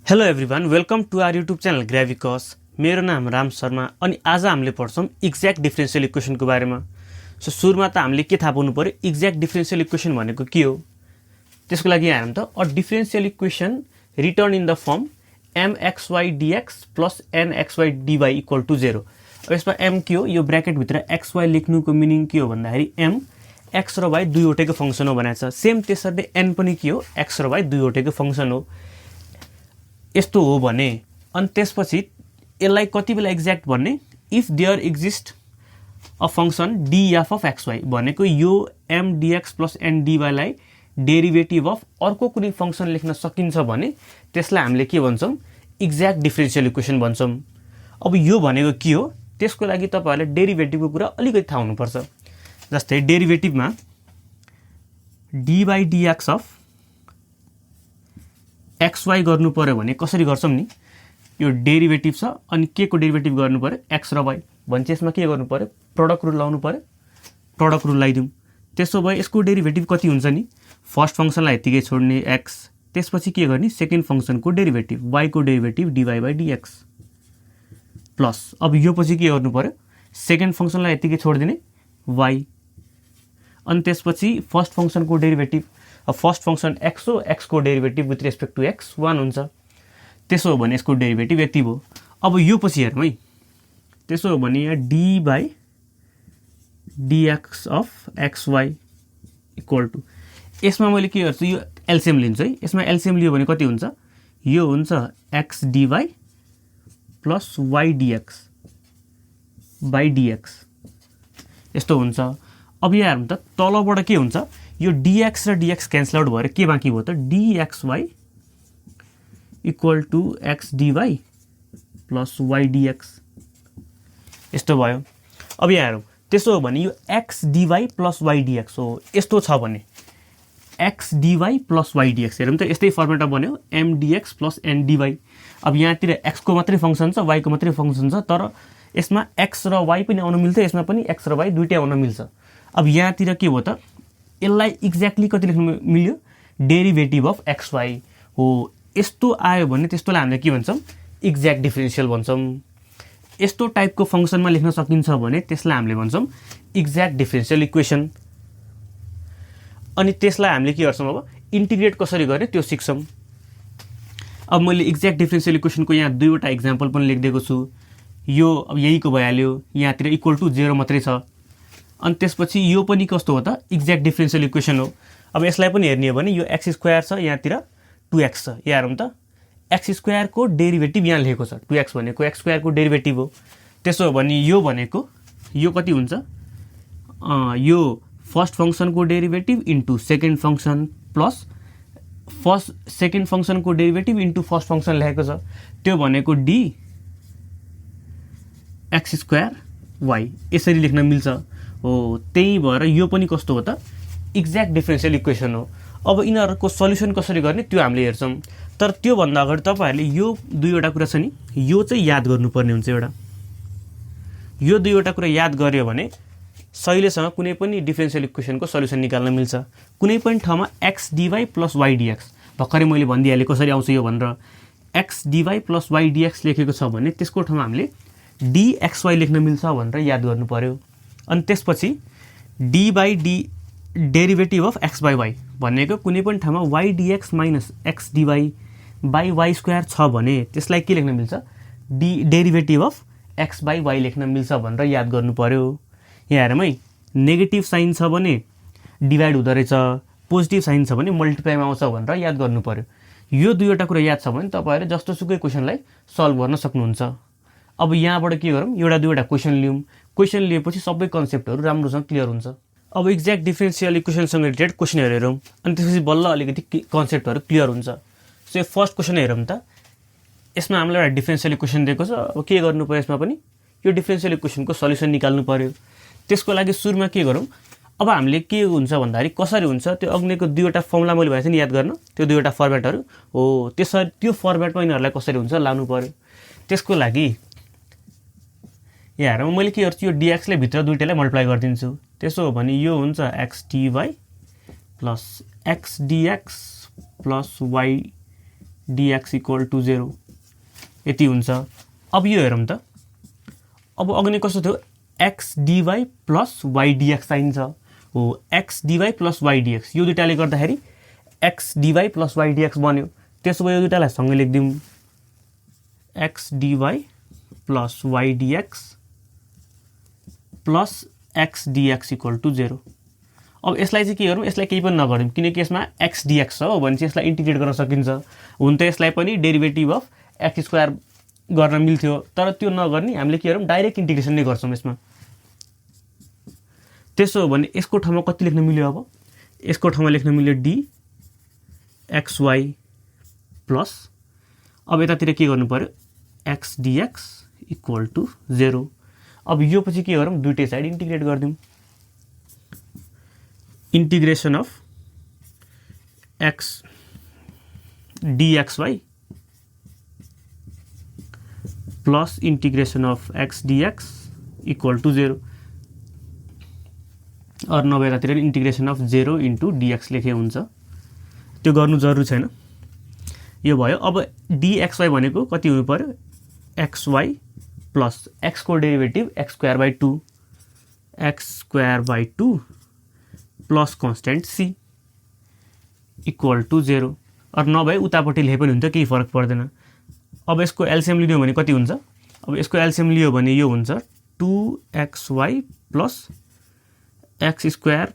Hello everyone, welcome to our YouTube channel ग्राभिकस। मेरो नाम राम शर्मा अनि आज हामीले पढ्छौँ एक्ज्याक्ट डिफरेन्सियल इक्वेसनको बारेमा। सो सुरुमा त हामीले के थाहा पाउनु पर्यो, एक्ज्याक्ट डिफरेन्सियल इक्वेसन भनेको के हो। त्यसको लागि यहाँ त a differential equation written in the form mxy dx plus nxy dy equal to 0। अब यसमा m के हो, यो ब्र्याकेटभित्र xy लेख्नुको मिनिङ के हो भन्दाखेरि m x र y दुईवटैको फङ्सन हो भनेको छ। सेम त्यसरी n पनि के हो, x र y दुईवटैको फङ्सन हो। यस्तो हो भने अनि त्यसपछि यसलाई कति बेला एक्ज्याक्ट भन्ने, if there exist a function df of xy भनेको यो m dx plus n dy लाई डेरिभेटिभ अफ अर्को कुनै फङ्सन लेख्न सकिन्छ भने त्यसलाई हामीले के भन्छौँ, एक्ज्याक्ट डिफरेन्सियल इक्वेसन भन्छौँ। अब यो भनेको के हो, त्यसको लागि तपाईहरुले डेरिभेटिभको कुरा अलिकति थाहा हुनुपर्छ। जस्तै डेरिभेटिभमा dy dx अफ xy गर्नु पर्यो भने कसरी गर्छौं नि, यो डेरिभेटिभ छ अनि के को डेरिभेटिभ गर्नु पर्यो, x र y भने यसमा के गर्नु पर्यो, प्रोडक्ट रुल लाउनु पर्यो। प्रोडक्ट रुल लगाइदिउँ, त्यसो भए यसको डेरिभेटिभ कति हुन्छ नि, फर्स्ट फङ्सनलाई यतिकै छोड्ने x, त्यसपछि के गर्ने, सेकेन्ड फङ्सनको डेरिभेटिभ y को derivative dy by dx plus अब यो पछि के गर्नु पर्यो, सेकेन्ड फङ्सनलाई यतिकै छोड्दिने y अनि त्यसपछि फर्स्ट फङ्सनको डेरिभेटिभ, फर्स्ट फङ्सन x हो, x को derivative with respect to x 1 हुन्छ। त्यसो हो भने यसको डेरिभेटिभ यति भयो। अब यो पछि हेरौँ है, त्यसो हो भने यहाँ dy by dx of xy equal to, यसमा मैले के गर्छु, यो एलसिएम लिन्छु है। यसमा एलसिएम लियो भने कति हुन्छ, यो हुन्छ x dy plus y dx by dx यस्तो हुन्छ। अब यहाँ हेरौँ त तलबाट के हुन्छ, यो dx र dx क्यान्सल आउट भएर के बाँकी भयो त, dxy equal to x dy plus y dx यस्तो भयो। अब यहाँ हेरौँ, त्यसो हो भने यो x dy plus y dx हो। यस्तो छ भने x dy plus y dx हेरौँ त, यस्तै फर्मेटमा बन्यो m dx plus n dy। अब यहाँतिर x को मात्रै फङ्सन छ, y को मात्रै फङ्सन छ, तर यसमा x र y पनि आउन मिल्छ, यसमा पनि x र y दुईटै आउन मिल्छ। अब यहाँतिर के भयो त, यसलाई एक्ज्याक्टली कति लेख्न मिल्यो, डेरिभेटिभ अफ xy हो। यस्तो आयो भने त्यस्तोलाई हामीले के भन्छौँ, एक्ज्याक्ट डिफरेन्सियल भन्छौँ। यस्तो टाइपको फङ्सनमा लेख्न सकिन्छ भने त्यसलाई हामीले भन्छौँ एक्ज्याक्ट डिफरेन्सियल इक्वेसन। अनि त्यसलाई हामीले के गर्छौँ, अब इन्टिग्रेट कसरी गर्ने त्यो सिक्छौँ। अब मैले एक्ज्याक्ट डिफरेन्सियल इक्वेसनको यहाँ दुईवटा इक्जाम्पल पनि लेखिदिएको छु। यो अब यहीको भइहाल्यो, यहाँतिर इक्वल टु 0 मात्रै छ। अनि त्यसपछि यो पनि कस्तो हो त, एक्ज्याक्ट डिफरेन्सियल इक्वेसन हो। अब यसलाई पनि हेर्ने हो भने यो x स्क्वायर छ, यहाँतिर 2x छ। यहाँ हेरौँ त, x स्क्वायरको डेरिभेटिभ यहाँ लेखेको छ, 2x भनेको x स्क्वायरको डेरिभेटिभ हो। त्यसो हो भने यो भनेको यो कति हुन्छ, यो फर्स्ट फङ्सनको derivative into second function plus second फङ्सनको डेरिभेटिभ इन्टु फर्स्ट फङ्सन लेखेको छ, त्यो भनेको d x स्क्वायर y यसरी लेख्न मिल्छ हो। त्यही भएर यो पनि कस्तो हो त, एक्ज्याक्ट डिफरेन्सियल इक्वेसन हो। अब यिनीहरूको सल्युसन कसरी गर्ने त्यो हामीले हेर्छौँ। तर त्योभन्दा अगाडि तपाईँहरूले यो दुईवटा कुरा छ नि, यो चाहिँ याद गर्नुपर्ने हुन्छ। एउटा यो दुईवटा कुरा याद गर्यो भने सहिलेसँग कुनै पनि डिफरेन्सियल इक्वेसनको सल्युसन निकाल्न मिल्छ। कुनै पनि ठाउँमा x dy plus y dx, भर्खरै मैले भनिदिइहालेँ कसरी आउँछ यो भनेर, x dy plus y dx लेखेको छ भने त्यसको ठाउँमा हामीले dxy लेख्न मिल्छ भनेर याद गर्नु पर्यो। अनि त्यसपछि d by d derivative of x by y भनेको कुनै पनि ठाउँमा y dx minus x dy by y square छ भने त्यसलाई के लेख्न मिल्छ, derivative of x by y लेख्न मिल्छ भनेर याद गर्नु पर्यो। यहाँ हेरौँ है, नेगेटिभ साइन छ भने डिभाइड हुँदो रहेछ, पोजिटिभ साइन छ भने मल्टिप्लाईमा आउँछ भनेर याद गर्नु पर्यो। यो दुईवटा कुरा याद छ भने तपाईँहरूले जस्तोसुकै क्वेसनलाई सल्भ गर्न सक्नुहुन्छ। अब यहाँबाट के गरौँ, एउटा दुईवटा क्वेसन लिउँ। क्वेसन लिएपछि सबै कन्सेप्टहरू राम्रोसँग क्लियर हुन्छ। अब एक्ज्याक्ट डिफरेन्सियल इक्वेसनसँग रिलेटेड क्वेसनहरू हेरौँ, अनि त्यसपछि बल्ल अलिकति कन्सेप्टहरू क्लियर हुन्छ। सो यो फर्स्ट क्वेसन हेरौँ त, यसमा हामीलाई एउटा डिफरेन्सियल इक्वेसन दिएको छ। अब के गर्नु पर्यो, यसमा पनि यो डिफरेन्सियल इक्वेसनको सल्युसन निकाल्नु पर्यो। त्यसको लागि सुरुमा के गरौँ, अब हामीले के हुन्छ भन्दाखेरि कसरी हुन्छ त्यो अग्निको दुईवटा फर्मुला मैले भनेको नि याद गर्न, त्यो दुईवटा फर्मेटहरू हो। त्यसरी त्यो फर्मेटमा यिनीहरूलाई कसरी हुन्छ लानु पर्यो। त्यसको लागि यहाँ हेरौँ, मैले के गर्छु, यो dx ले भित्र दुईटैलाई मल्टिप्लाई गरिदिन्छु। त्यसो हो भने यो हुन्छ x dy plus x dx plus y dx equal to 0 यति हुन्छ। अब यो हेरौँ त, अब अघि नै कस्तो थियो, x dy plus y dx चाहिन्छ हो, x dy plus y dx, यो दुईटाले गर्दाखेरि x dy plus y dx बन्यो। त्यसो भए यो दुईटालाई सँगै लेखिदिउँ, x dy plus y dx plus x dx equal to 0। अब यसलाई चाहिँ के गरौँ, यसलाई केही पनि नगरौँ किनकि यसमा x dx छ हो भने चाहिँ यसलाई इन्टिग्रेट गर्न सकिन्छ। हुन त यसलाई पनि डेरिभेटिभ अफ x स्क्वायर गर्न मिल्थ्यो, तर त्यो नगर्ने हामीले के गरौँ, डाइरेक्ट इन्टिग्रेसन नै गर्छौँ यसमा। त्यसो हो भने यसको ठाउँमा कति लेख्न मिल्यो, अब यसको ठाउँमा लेख्न मिल्यो dxy प्लस, अब यतातिर के गर्नु पर्यो, x dx इक्वल टु 0। अब यो पछि के गरौँ, दुईटै साइड इन्टिग्रेट गरिदिउँ, integration of x dxy plus integration of x dx equal to 0 और नभए यतातिर इंटीग्रेशन अफ 0 इंटू dx लेखे हुन्छ, त्यो गर्नु जरुरी छैन। यो भयो। अब dxy भनेको कति हुनु पर्यो, xy प्लस x को derivative x square by 2 plus constant c equal to 0 और नभए उतापट्टि लेखे पनि हुन्छ, केही फरक पर्दैन। अब यसको एलसीएम लियो भने कति हुन्छ, अब यसको एलसीएम लियो भने यो हुन्छ 2xy plus x square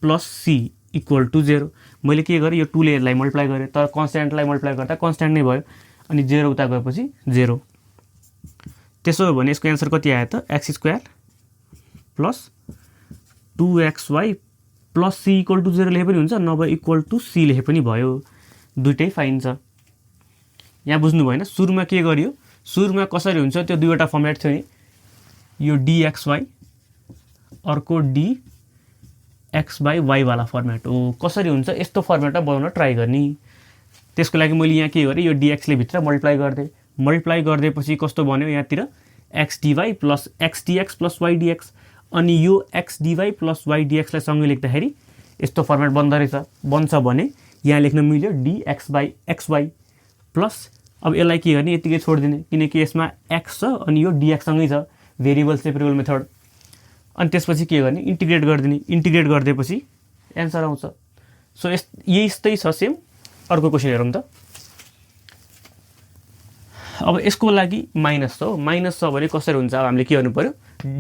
plus c equal to 0। मैले के गरेँ, यो 2 ले यसलाई मल्टिप्लाई गरेँ, तर कन्स्टेन्टलाई मल्टिप्लाई गर्दा कन्स्टेन्ट नै भयो, अनि 0 उता गएपछि 0। त्यसो हो भने यसको एन्सर कति आयो त, x square plus 2xy plus c equal to 0 लेखे पनि हुन्छ, नभए इक्वल टू c लेखे पनि भयो, दुइटै फाइन छ। यहाँ बुझ्नु भएन, सुरुमा के गरियो, सुरुमा कसरी हुन्छ त्यो दुईवटा फर्मेट थियो नि, यो dxy अर्को dx बाई y वाला फर्मेट हो, कसरी हुन्छ यस्तो फर्मेटमा बनाउन ट्राई गर्ने। त्यसको लागि मैले यहाँ के गरेँ, यो dx ले भित्र मल्टिप्लाई गरिदिएँ, मल्टिप्लाई गरिदिएपछि कस्तो बन्यो, यहाँतिर x dy plus x dx plus y dx, अनि यो x dy plus y dx लाई सँगै लेख्दाखेरि यस्तो फर्मेट बन्दो रहेछ। बन्छ भने यहाँ लेख्न मिल्यो dx बाई xy प्लस, अब यसलाई के गर्ने, यतिकै छोडिदिने किनकि यसमा x छ अनि यो dx सँगै छ, भेरिएबल सेपरेबल मेथड। अनि त्यसपछि के गर्ने, इन्टिग्रेट गरिदिने, इन्टिग्रेट गरिदिएपछि एन्सर आउँछ। सो यस्तै छ सेम। अर्को क्वेसन हेरौँ त। अब यसको लागि माइनस छ हो, माइनस छ भने कसरी हुन्छ, अब हामीले के गर्नु पर्यो,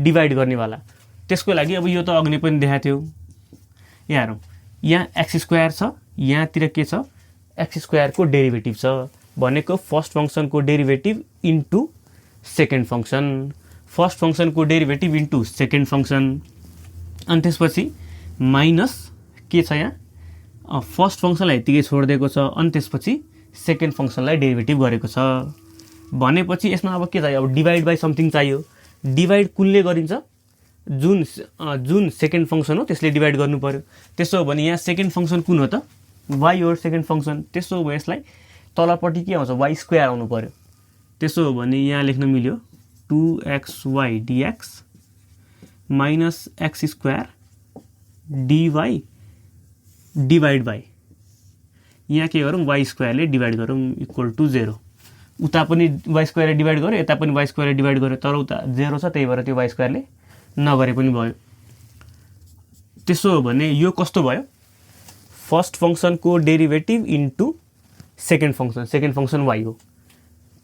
डिभाइड गर्नेवाला। त्यसको लागि अब यो त अघि नै पनि देखाएको थियो, यहाँ हेरौँ, यहाँ एक्स स्क्वायर छ, यहाँतिर के छ, एक्स स्क्वायरको डेरिभेटिभ छ भनेको फर्स्ट फङ्सनको derivative into second function, first फङ्सनको डेरिभेटिभ इन्टु सेकेन्ड फङ्सन, अनि त्यसपछि माइनस के छ, यहाँ फर्स्ट फङ्सनलाई यतिकै छोडिदिएको छ, अनि त्यसपछि सेकेन्ड फङ्सनलाई डेरिभेटिभ गरेको छ भनेपछि यसमा अब के चाहियो, अब डिभाइड बाई समथिङ चाहियो। डिभाइड कुनले गरिन्छ, जुन सेकेन्ड फङ्सन हो त्यसले डिभाइड गर्नु पर्यो। त्यसो हो भने यहाँ सेकेन्ड फङ्सन कुन हो त, वाई हो सेकेन्ड फङ्सन। त्यसो हो भने यसलाई तलपट्टि के आउँछ, वाई स्क्वायर आउनु पर्यो। त्यसो हो भने यहाँ लेख्न मिल्यो 2xy dx minus x square dy divide by, यहाँ के गरौँ, वाई स्क्वायरले डिभाइड गरौँ इक्वल टू 0। उता पनि वाई स्क्वायरले डिभाइड गर्यो, यता पनि वाई स्क्वायरले डिभाइड गर्यो, तर उता 0 छ, त्यही भएर त्यो वाई स्क्वायरले नगरे पनि भयो। त्यसो हो भने यो कस्तो भयो, फर्स्ट फङ्सनको derivative into second function y हो,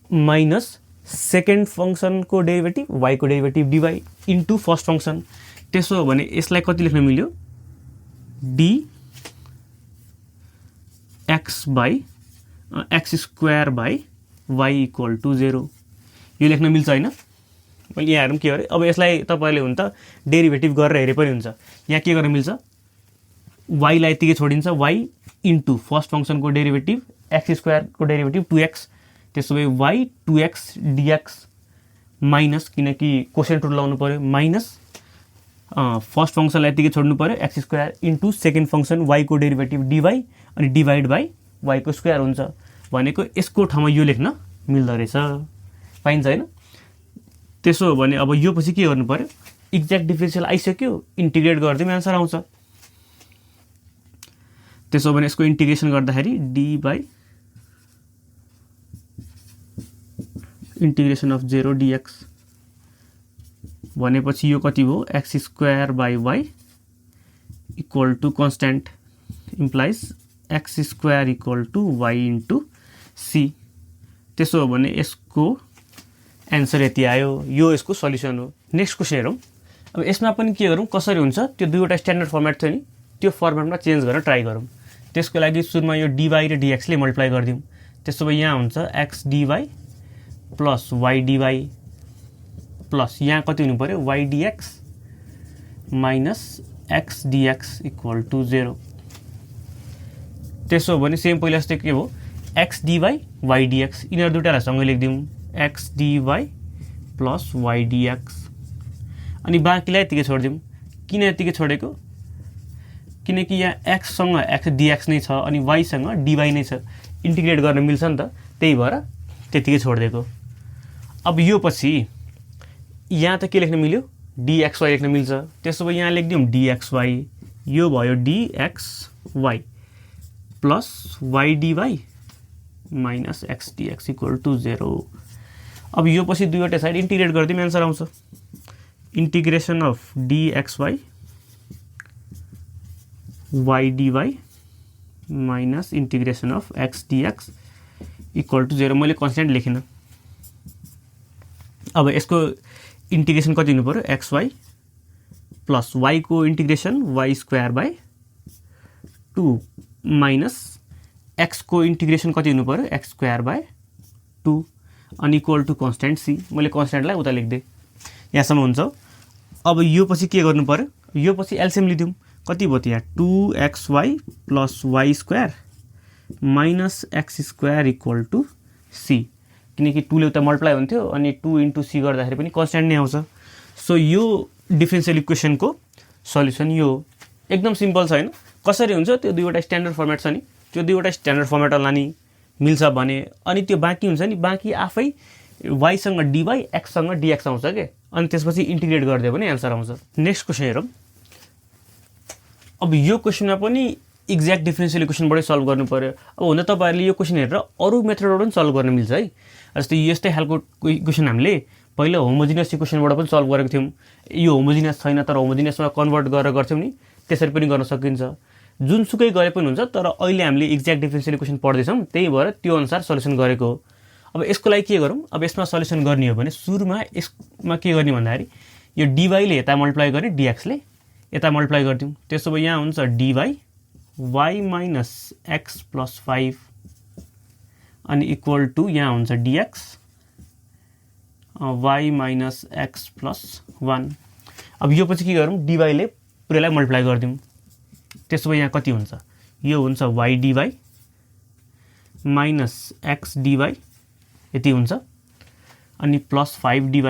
माइनस सेकेन्ड फङ्सनको डेरिभेटिभ वाईको derivative dy into first function. त्यसो हो भने यसलाई कति लेख्न मिल्यो, dx by x square by y equal to 0, यो लेख्न मिल्छ होइन। मैले यहाँ हेरौँ के गरेँ, अब यसलाई तपाईँले हुन त डेरिभेटिभ गरेर हेरे पनि हुन्छ। यहाँ के गर्न मिल्छ, वाईलाई यतिकै छोडिन्छ, वाई इन्टु फर्स्ट फङ्सनको डेरिभेटिभ एक्स स्क्वायरको डेरिभेटिभ 2x, त्यसो भए वाई 2x dx माइनस, किनकि कोसेन्ट रुल लाउनु पऱ्यो, माइनस फर्स्ट फङ्सनलाई यतिकै छोड्नु पऱ्यो x square into second function वाईको डेरिभेटिभ dy अनि डिभाइड बाई वाईको स्क्वायर हुन्छ भनेको यसको ठाउँमा यो लेख्न मिल्दो रहेछ, पाइन्छ होइन। त्यसो हो भने अब यो पछि के गर्नु पर्यो, एक्ज्याक्ट डिफरेन्सियल आइसक्यो, इन्टिग्रेट गरिदिउँ एन्सर आउँछ। त्यसो भने यसको इन्टिग्रेसन गर्दाखेरि dy by integration of 0 dx भनेपछि यो कति भयो x square by y equal to constant implies x square equal to y into c। त्यसो हो भने यसको एन्सर यति आयो। यो यसको सल्युसन हो। नेक्स्ट क्वेसन हेरौँ। अब यसमा पनि के गरौँ कसरी हुन्छ त्यो दुईवटा स्ट्यान्डर्ड फर्मेट थियो नि त्यो फर्मेटमा चेन्ज गर्न ट्राई गरौँ। त्यसको लागि सुरुमा यो dy र dx ले मल्टिप्लाई गरिदिउँ। त्यसो भए यहाँ हुन्छ x dy plus y dy plus यहाँ कति हुनु पर्यो y dx minus x dx equal to 0। त्यसो हो भने सेम पहिला जस्तै के भयो x dy y dx यिनीहरू दुईटालाई सँगै लेखिदिउँ x dy plus y dx अनि बाँकीलाई यतिकै छोडिदिउँ। किन यतिकै छोडेको किनकि यहाँ x सँग x dx नै छ अनि y सँग dy नै छ इन्टिग्रेट गर्न मिल्छ नि त त्यही भएर त्यतिकै छोडिदिएको। अब यो पछि यहाँ त के लेख्न मिल्यो dxy लेख्न मिल्छ। त्यसो भए यहाँ लेखिदिउँ dxy यो भयो dxy plus y dy minus x dx equal to 0। अब यो पछि दुईवटा साइड इन्टिग्रेट गरिदिउँ एन्सर आउँछ integration of dxy y dy minus integration of x dx equal to 0। मैले कन्स्टेन्ट लेखिन। अब यसको इंटीग्रेशन कति हुनु पर्यो xy प्लस y को integration y square by 2 minus x को इंटीग्रेशन कति हुनु पर्यो x स्क्वायर बाई 2 अनि इक्वल टू कन्स्टेन्ट c। मैले कन्स्टेन्टलाई उता लेख्दै यहाँसम्म हुन्छ। अब यो पछि के गर्नु पर्यो यो पछि एलसीएम लिदिउँ कति भयो यहाँ 2xy plus y square minus x square equal to c किनकि 2 ले उता मल्टिप्लाई हुन्थ्यो अनि 2 इन्टु c गर्दाखेरि पनि कन्स्टेन्ट नै आउँछ। सो यो डिफरेन्शियल इक्वेसनको सल्युसन यो एकदम सिम्पल छ हैन। कसरी हुन्छ त्यो दुईवटा स्ट्यान्डर्ड फर्मेट छ नि त्यो दुईवटा स्ट्यान्डर्ड फर्मेटमा लानी मिल्छ भने अनि त्यो बाँकी हुन्छ नि बाँकी आफै y सँग dy x सँग dx आउँछ के अनि त्यसपछि इन्टिग्रेट गरिदियो भने एन्सर आउँछ। नेक्स्ट क्वेसन हेरौँ। अब यो क्वेसनमा पनि एक्ज्याक्ट डिफरेन्शियल इक्वेसनबाटै सल्भ गर्नु पर्यो। अब हुन तपाईहरुले यो क्वेसन हेरेर अरु मेथडबाट पनि सल्भ गर्न मिल्छ है। जस्तै यस्तै खालको इक्वेसन हामीले पहिला होमोजिनियस इक्वेसनबाट पनि सल्भ गरेको थियौं। यो होमोजिनियस छैन तर होमोजिनियसमा कन्भर्ट गरेर गर्छौं नि त्यसरी पनि गर्न सकिन्छ। जुनसुकै गरे पनि हुन्छ तर अहिले हामीले एक्ज्याक्ट डिफरेन्शियल इक्वेसन पढ्दै छौं त्यही भएर त्यो अनुसार सल्युसन गरेको हो। अब यसको लागि के गरौँ अब यसमा सल्युसन गर्ने हो भने सुरुमा यसमा के गर्ने भन्दाखेरि यो dy ले यता मल्टिप्लाई गर्ने dx ले यता मल्टिप्लाई गर्दियौं। त्यसो भए यहाँ हुन्छ dy y minus x plus 5 अनि इक्वल टू यहाँ हुन्छ dx y minus x plus 1। अब यो पछि के गरौँ dy ले पुरैलाई मल्टिप्लाई गर्दियौं। त्यसो भए यहाँ कति हुन्छ यो हुन्छ y dy minus x dy यति हुन्छ अनि प्लस 5 dy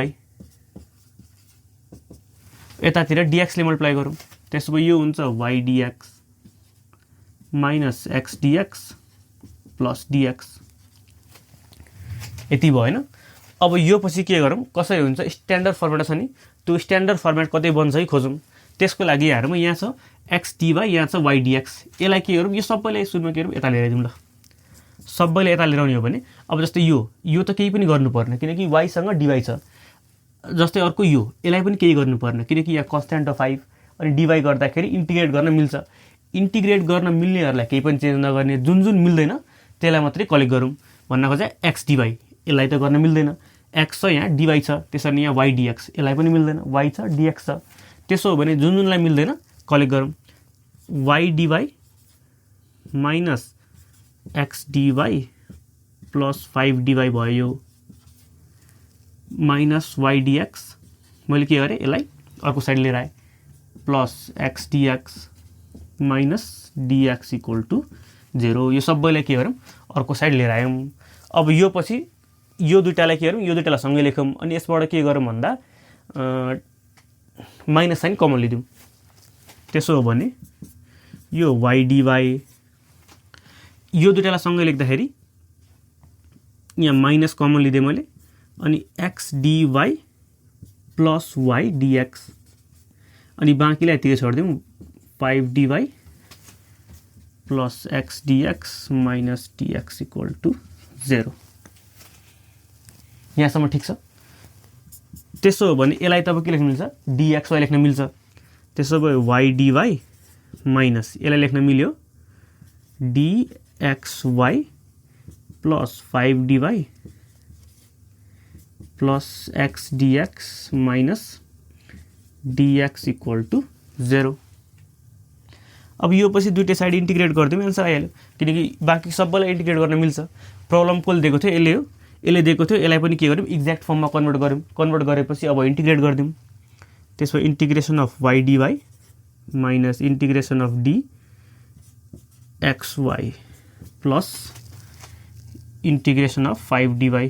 यतातिर dx ले मल्टिप्लाई गरौँ। त्यसो भए यो हुन्छ y dx minus x dx plus dx यति भयो हैन। अब यो पछि के गरौँ कसरी हुन्छ स्ट्यान्डर्ड फर्मेट छ नि त्यो स्ट्यान्डर्ड फर्मेट कतै बन्छ है खोजौँ। त्यसको लागि हेरौँ यहाँ छ x dy यहाँ छ y dx यसलाई के गरौँ यो सबैलाई सुरुमा के गरौँ यता लिएर जाउँ ल। सबैले यता लिएर आउने हो भने अब जस्तै यो त केही पनि गर्नु पर्दैन किनकि y सँग dy छ। जस्तै अर्को यो यसलाई पनि केही गर्नु पर्दैन किनकि यहाँ कन्स्ट्यान्ट अफ 5 अनि dy गर्दाखेरि इन्टिग्रेट गर्न मिल्छ। इन्टिग्रेट गर्न मिल्नेहरुलाई केही पनि चेन्ज नगर्ने जुन जुन मिल्दैन त्यसलाई मात्रै कलेक्ट गरौँ भन्न खोजे x dy यसलाई त गर्न मिल्दैन x छ यहाँ dy छ त्यसैले यहाँ y dx यसलाई पनि मिल्दैन y छ dx छ। त्यसो हो भने जुन जुनलाई मिल्दैन कलेक्ट गरौँ y dy minus x dy plus 5 dy भयो माइनस y dx मैले के गरे यसलाई अर्को साइड लिएर आए plus x dx minus dx equal to 0। यो सबैलाई के गरौँ अर्को साइड लिएर आयौं। अब यो पछि यो दुईटालाई के गरौँ यो दुईटालाई सँगै लेखौँ अनि यसबाट के गरौँ भन्दा माइनस साइन कमन लिदिउँ। त्यसो हो भने यो y dy यो दुईटालाई सँगै लेख्दाखेरि यहाँ माइनस कमन लिदे मैले अनि x dy plus y dx अनि बाँकीलाई यतिकै छोड्दिउँ 5 dy plus x dx minus dx equal to 0। यहाँसम्म ठिक छ। त्यसो हो भने यसलाई तपाईँ के लेख्न मिल्छ, dxy लेख्न मिल्छ। त्यसो भए y dy माइनस यसलाई लेख्न मिल्यो dxy plus 5dy plus x dx minus dx equal to 0। अब यो पछि दुईटै साइड इन्टिग्रेट गरिदिउँ, एन्सर आइहाल्यो, किनकि बाँकी सबैलाई इन्टिग्रेट गर्न मिल्छ। प्रब्लम कसले दिएको थियो, यसले हो, यसले दिएको थियो, यसलाई पनि के गर्यौँ, एक्ज्याक्ट फर्ममा कन्भर्ट गऱ्यौँ। कन्भर्ट गरेपछि अब इन्टिग्रेट गरिदिउँ। त्यसो integration of y dy minus integration of dxy plus integration of 5dy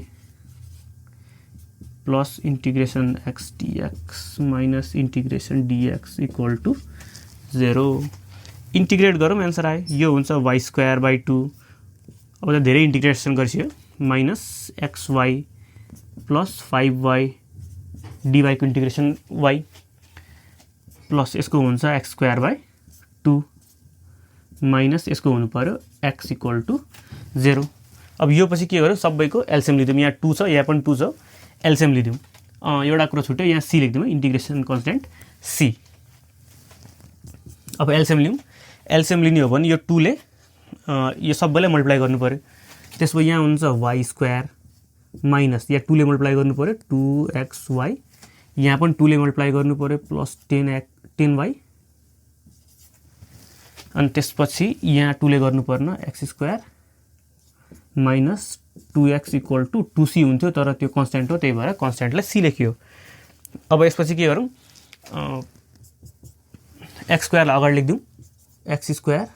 plus integration x dx minus integration dx equal to 0। Integrate गरौँ, एन्सर आयो, यो हुन्छ y स्क्वायर बाई 2। अब त धेरै इन्टिग्रेसन गरिसक्यो, minus xy plus 5y dy को integration y plus यसको हुन्छ x स्क्वायर बाई 2 माइनस यसको हुनु पर्यो x इक्वल टू 0। अब यो पछि के गर्यो, सबैको एलसिएम लिदिउँ। यहाँ 2 छ, यहाँ पनि 2 छ, एलसिएम लिदिउँ। एउटा कुरा छुट्यो, यहाँ c लेख्दिउँ, इन्टिग्रेसन कन्स्टेन्ट c। अब एलसिएम लिउँ। एलसिएम लिने हो भने यो 2 ले यो सबैलाई मल्टिप्लाई गर्नु पर्यो। त्यसो यहाँ हुन्छ y स्क्वायर माइनस यहाँ 2 ले मल्टिप्लाई गर्नु पर्यो 2xy, यहाँ पनि 2 ले मल्टिप्लाई गर्नु पर्यो प्लस 10y, अनि त्यसपछि यहाँ 2 ले गर्नु पर्न x square minus 2x equal to 2c हुन्थ्यो, तर त्यो कन्स्टेन्ट हो, त्यही भएर कन्स्टेन्टलाई c लेखियो। अब यसपछि के गरौँ, x स्क्वायरलाई अगाडि लेखिदिउँ, x square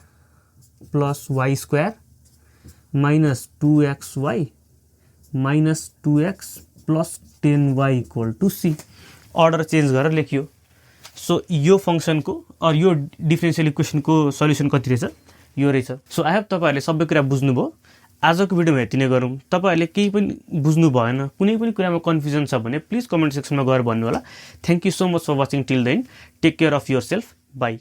plus y square minus 2xy minus 2x plus 10y equal to c। Order change गरेर लेखियो। सो यो फङ्सनको और यो डिफरेन्सियल इक्वेसनको सल्युसन कति रहेछ, यो रहेछ। सो आई होप तपाईँहरूले सबै कुरा बुझ्नुभयो। आजको भिडियोमा यति नै गरौँ। तपाईँहरूले केही पनि बुझ्नु भएन, कुनै पनि कुरामा कन्फ्युजन छ भने प्लिज कमेन्ट सेक्सनमा गएर भन्नु होला। Thank you so much for watching till then. Take care of yourself. By.